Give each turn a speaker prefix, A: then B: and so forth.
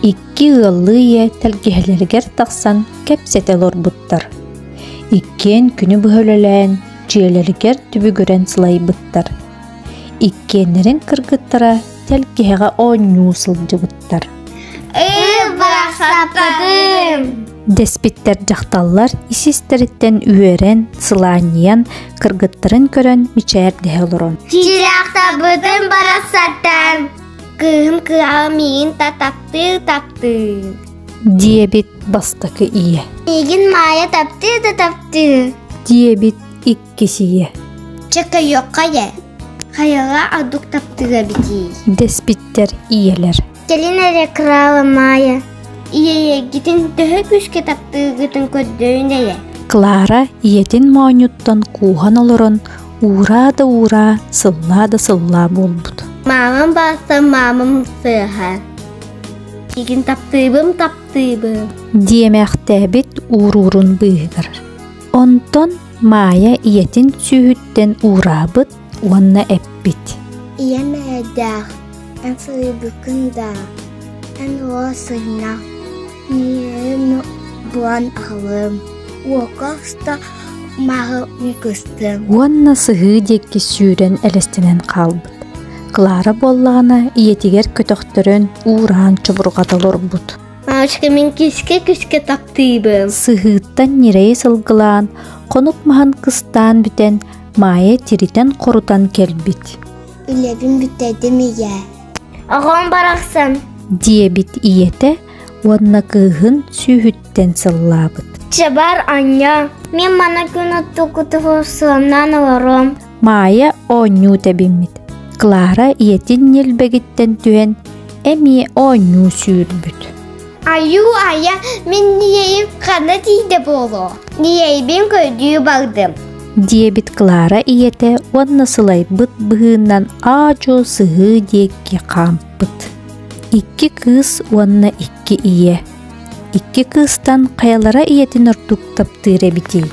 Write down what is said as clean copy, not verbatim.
A: Икки ыаллыы ийэ тэлгэһэлэригэр тахсан кэпсэтэ олорбуттар. Иккиэн күнү быһа үлэлээн, дьиэлэригэр түбүгүрэн сылайбыттар. Иккиэннэрин кыргыттара тэлгэһэҕэ оонньуу сылдьыбыттар.
B: Ыы, барахсаттарым!
A: Дэспиттэр дьахталлар ис-истэриттэн үөрэн, сылаанньыйан, кыргыттарын көрөн мичээрдэһэ олорон.
B: Чыраахтарбытын барахсаттан! Кыыһым кыаҕа миигин та таптыы-таптыы.
A: Диэбит бастакы ийэ.
B: Миигин Маайа таптыы да таптыы.
A: Диэбит иккис ийэ.
B: Чэ көйүөххэ ийэ. Хайаҕа ордук таптыыр эбитий?
A: Дэспиттэр ийэлэр.
B: Кэлин эрэ Крала Маайа ийэйэргитин төһө күүскэ таптыыргытын көрдөрүн эрэ.
A: Клара ийэтин моонньуттан кууһан олорон уураа да уураа, сыллаа да сыллаа буолбут.
B: Маамам баастан маамам сыаһа. Игин таптыыбым таптыыбым.
A: Диэмэхтээбит ууруурун быыһыгар. Онтон Маайа ийэтин сүүһүттэн уураабыт уонна эппит.
B: Ийэм эрэйдээх, эн суруйбуккун да, эн уол сыһынах, миигин булан аҕалым, уокка уста маһы кыстым.
A: Уонна сыһыы диэки сүүрэн элэстэнэн хаалбыт. Клара буоллаҕына ийэтигэр көтөхтөрөн уураан чобурҕата олорбут.
B: Мамочка, мин кискэ-күскэ таптыыбын.
A: Сыһыыттан ньирэйи сылгылаан, хонук маһын кыстаан бүтэн, Маайа тиритэн-хорутан кэлбит.
B: Үлэбин бүтэрдим ийээ. Оҕом барахсан.
A: Диэбит ийэтэ уонна кыыһын сүүһүттэн сыллаабыт.
B: Чабар анньа, мин мана күн оттукутугу сыламнаан олоруом.
A: Маайа оонньуу тэбиммит. Клара ийэтин ньилбэгиттэн түһэн эмиэ оонньуу сүүрбүт.
B: Айуу айа, мин ийэйим ханна тиийдэ буолуо? Ийэйбин көрдүү бардым.
A: Диэбит Клара ийэтэ уонна сылайбыт быһыынан аа-дьуо сыһыы диэки хаампыт. Икки кыыс уонна икки ийэ. Икки кыыстан хайалара ийэтин ордук таптыыр эбитий?